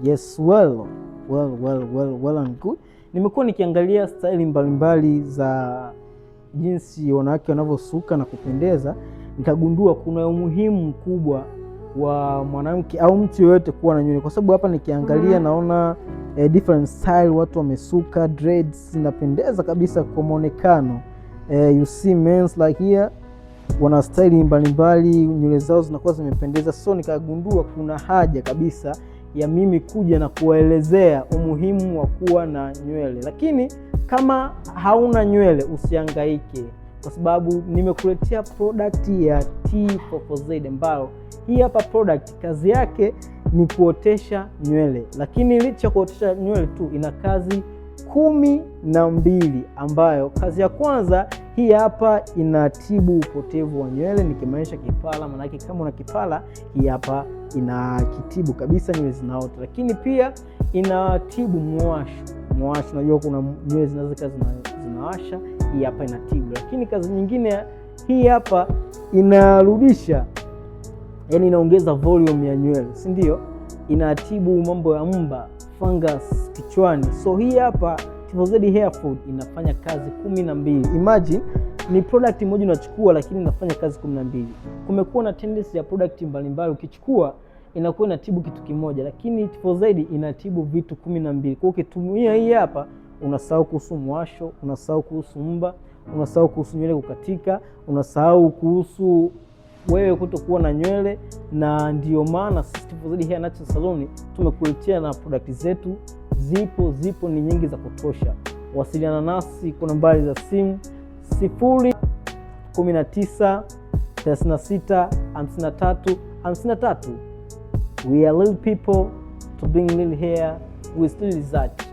Yes, well, well, well, well, well and good. Nimekuwa nikiangalia staili mbalimbali za jinsi wanawake wanavyosuka na kupendeza, nikagundua kuna umuhimu mkubwa wa mwanamke au mtu yoyote kuwa na nywele, kwa sababu hapa nikiangalia naona different style watu wamesuka dreads, zinapendeza kabisa kwa muonekano. You see men like here wana staili mbalimbali, nywele zao zinakuwa zimependeza. So nikagundua kuna haja kabisa ya mimi kuja na kuwaelezea umuhimu wa kuwa na nywele. Lakini kama hauna nywele usihangaike, kwa sababu nimekuletea product ya T44Z ambayo hii hapa product kazi yake ni kuotesha nywele, lakini licha ya kuotesha nywele tu ina kazi 12, ambayo kazi ya kwanza hii hapa inatibu upotevu wa nywele, nikimaanisha kipara. Maanake kama una kipara, hii hapa inakitibu kabisa, nywele zinaota. Lakini pia inatibu mwasho. Mwasho, unajua kuna nywele zinaweza zinawasha, hii hapa inatibu. Lakini kazi nyingine hii hapa inarudisha, yani inaongeza volume ya nywele, si ndio? Inatibu mambo ya mba, fungus kichwani. So hii hapa T4Z Hair Food inafanya kazi 12. Imagine ni product moja unachukua, lakini inafanya kazi 12. Kumekuwa na tendency ya product mbalimbali ukichukua inakuwa inatibu kitu kimoja, lakini T4Z inatibu vitu 12. Kwa hiyo ukitumia hii hapa unasahau kuhusu mwasho, unasahau kuhusu mba, unasahau kuhusu nywele kukatika, unasahau kuhusu wewe kutokuwa na nywele. Na ndio maana sisi T4Z Hair Natural Salon tumekuletea na product zetu, zipo ni nyingi za kutosha. Wasiliana nasi kwa nambari za simu 0 19 36 53 53. We are little people to bring little hair with little result.